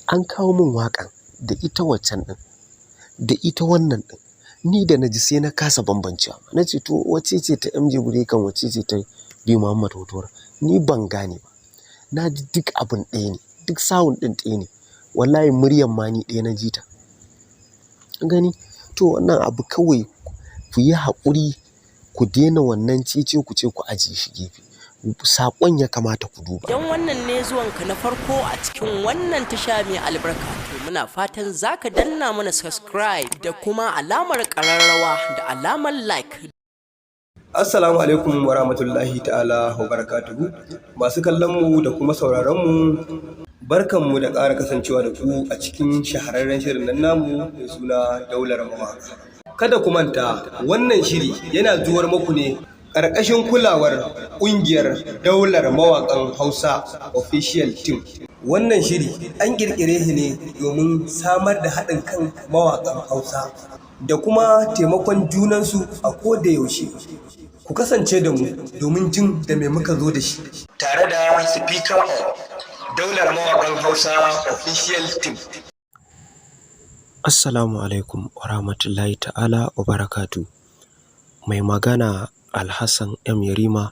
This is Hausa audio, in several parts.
An kawo min waƙan da ita waccan ɗin da ita wannan ɗin. Ni da na ji sai na kasa bambancewa. Na ce, "To, wacce ce ta MJ Breaker, wacce ce ta B Muhammad Hotoro?" Ni ban gane ba. Na ji duk abin ɗaya ne, duk sound ɗin ɗaya ne. Wallahi muryan ma ni ɗaya na ji ta. Gani? To, wannan abu kawai ku yi haƙuri, ku daina wannan cece ku ce, ku ajiye shi gefe. Saƙon ya kamata ku duba. Idan wannan ne zuwanka na farko a cikin wannan tasha mai albarka, to muna fatan zaka danna mana subscribe da kuma alamar ƙararrawa da alamar like. Assalamu alaikum wa rahmatullahi ta'ala wa barakatuhu. Masu kallon mu da kuma sauraron mu, barkanmu da ƙara kasancewa da ku a cikin shahararren shirin nan namu mai suna Daular Mawaƙa. Kada ku manta, wannan shiri yana zuwar muku ne ƙarƙashin kulawar ƙungiyar Daular Mawaƙan Hausa Official Team. Wannan shiri an ƙirƙire shi ne domin samar da haɗin kan mawaƙan Hausa da kuma taimakon junansu a koda yaushe. Ku kasance da mu domin jin da me muka zo da shi. Tare da Speaker of Daular Mawaƙan Hausa Official Team. Assalamu alaikum wa rahmatullahi ta'ala wa barakatu. Mai magana Alhassan M Yarima,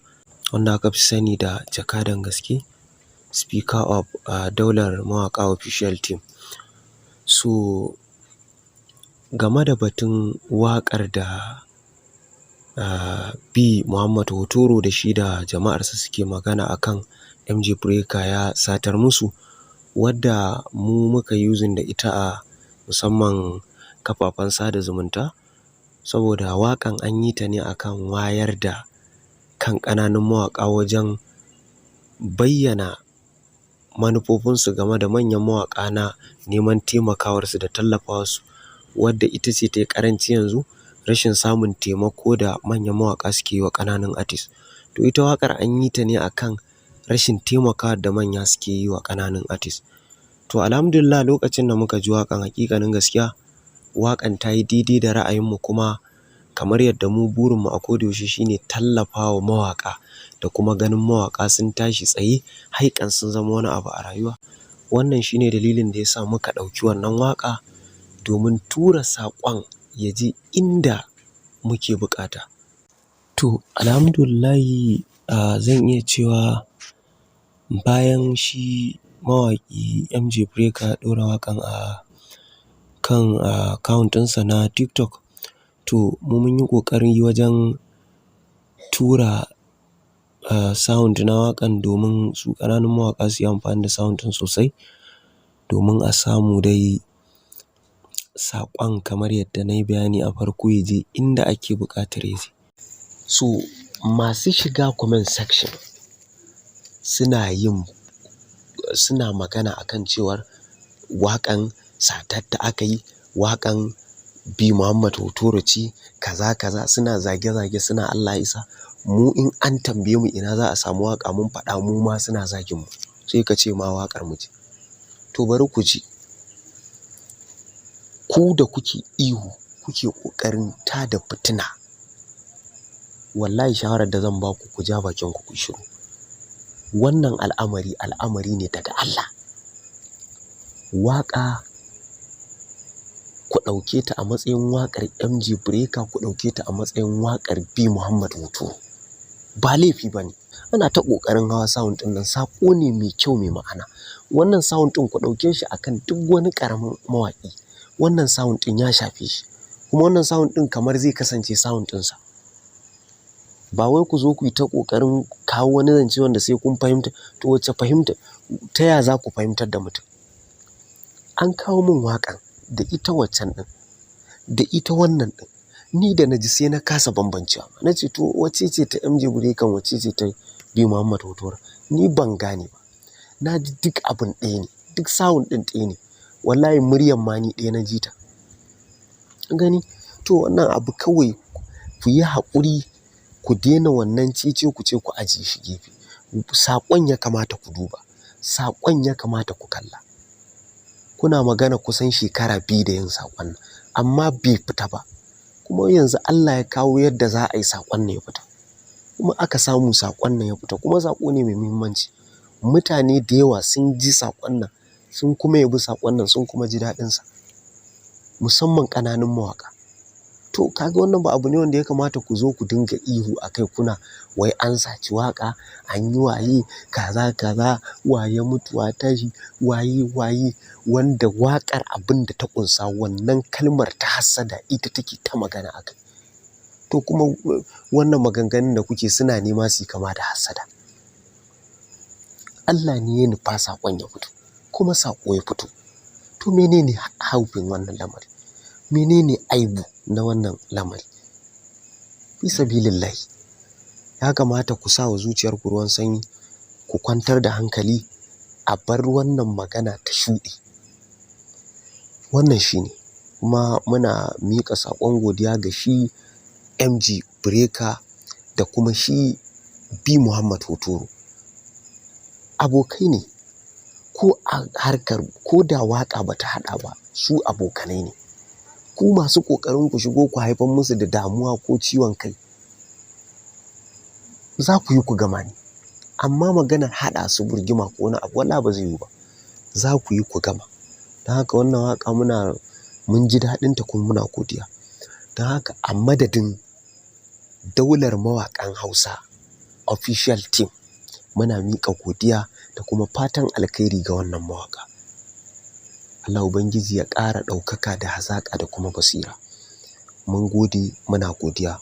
wanda aka fi sani da Jakadan Gaske, Speaker of Daular Mawaƙa Official Team. So game da batun waƙar da B Muhammad Hotoro da shi da jama'arsa suke magana akan MJ Breaker ya satar musu, wadda mu muka using da ita a musamman kafafen sada zumunta, saboda waƙan an yi ta ne akan wayar da kan ƙananun mawaƙa wajen bayyana manufofinsu game da manyan mawaƙa na neman taimakawarsu da tallafawarsu, wadda ita ce ta yi ƙaranci yanzu, rashin samun taimako da manyan mawaƙa suke yi wa ƙananun artist. To, ita waƙar an yi ta ne akan rashin taimakawa da manya suke yi wa ƙananun artist. To, alhamdulillah, lokacin da muka ji waƙan, haƙiƙanin gaskiya waƙan ta yi daidai da ra'ayinmu, kuma kamar yadda mu burinmu a koda yaushe shine tallafawa mawaƙa da kuma ganin mawaƙa sun tashi tsaye haiƙan sun zama wani abu a rayuwa. Wannan shine dalilin da ya sa muka ɗauki wannan waƙa domin tura saƙon ya je inda muke buƙata. To, alhamdulillahi, zan iya cewa bayan shi mawaƙi MJ Breaker ya ɗora waƙan a kan account ɗinsa na TikTok, to mu mun yi ƙoƙari wajen tura sound na waƙan domin su ƙananun mawaƙa su yi amfani da sound ɗin sosai, domin a samu dai saƙon, kamar yadda na yi bayani a farko, ya je inda ake buƙatar ya je. So masu shiga comment section suna magana akan cewar waƙan satatta aka yi, waƙan B Muhammad Hotoro ce, kaza kaza, suna zage-zage, suna Allah ya isa. Mu in an tambaye mu ina za a samu waƙa mun faɗa, mu ma suna zagin mu. Sai ka ce ma waƙar mu ce. To, bari ku ji. Ku da kuke ihu, kuke ƙoƙarin tada fitina, wallahi shawarar da zan ba ku, ku ja bakin ku, ku shiru. Wannan al'amari, al'amari ne daga Allah. Waƙa ku ɗauke ta a matsayin waƙar MJ Breaker, ku ɗauke ta a matsayin waƙar B Muhammad Hotoro. Ba laifi ba ne. Ana ta ƙoƙarin hawa sound ɗin nan, saƙo ne mai kyau, mai ma'ana. Wannan sound ɗin ku ɗauke shi akan duk wani ƙaramin mawaƙi. Wannan sound ɗin ya shafe shi. Kuma wannan sound ɗin kamar zai kasance sound ɗinsa. Ba wai ku zo ku yi ta ƙoƙarin kawo wani zance wanda sai kun fahimta. To, wacce fahimta? Ta ya za ku fahimtar da mutum? An kawo min waƙan da ita waccan ɗin da ita wannan ɗin. Ni da na ji sai na kasa bambancewa. Na ce, "To, wacce ce ta MJ Breaker, wacce ce ta B Muhammad Hotoro?" Ni ban gane ba. Na ji duk abin ɗaya ne, duk sound ɗin ɗaya ne. Wallahi muryan ma ni ɗaya na ji ta. Gani? To, wannan abu kawai ku yi haƙuri, ku daina wannan cece ku ce, ku ajiye shi gefe. Saƙon ya kamata ku duba. Saƙon ya kamata ku kalla. Kuna magana kusan shekara 2 da yin saƙon nan, amma bai fita ba. Kuma yanzu Allah ya kawo yadda za a yi saƙon nan ya fita. Kuma aka samu saƙon nan ya fita, kuma saƙo ne mai muhimmanci. Mutane da yawa sun ji saƙon nan, Sun kuma yabi saƙon nan, sun kuma ji daɗinsa, musamman ƙananun mawaƙa. To kaga wannan ba abu ne wanda ya kamata ku zo ku dinga ihu a kai kuna wai an saci waƙa, an yi waye, kaza kaza, waye mutuwa tashi, waye waye, wanda waƙar abin da ta ƙunsa wannan kalmar ta hassada ita take ta magana a kai. To kuma wannan maganganun da kuke suna nema su kama da hassada. Allah ne ya nufa saƙon ya fito, kuma saƙo ya fito. To menene haufin wannan lamari? Menene aibu na wannan lamari? Fi sabilillahi, ya kamata ku sa wa zuciyarku ruwan sanyi, ku kwantar da hankali, a bar wannan magana ta shuɗe. Wannan shine. Kuma muna miƙa saƙon godiya ga shi MG Breaker da kuma shi B Muhammad Hotoro. Abokai ne, ko a harkar ko da waƙa bata haɗa ba, su abokanai ne. Ku masu ƙoƙarin ku shigo ku haifar musu da damuwa ko ciwon kai, za ku yi ku gama ne. Amma maganar haɗa su birgima ko wani abu, wallahi ba zai yiwu ba. Za ku yi ku gama. Don haka wannan waƙa mun ji daɗinta kuma muna godiya. Don haka a madadin Daular Mawaƙan Hausa Official Team, muna miƙa godiya da kuma fatan alkhairi ga wannan mawaƙa. Allah Ubangiji ya ƙara ɗaukaka da hazaƙa da kuma basira. Mun gode, muna godiya.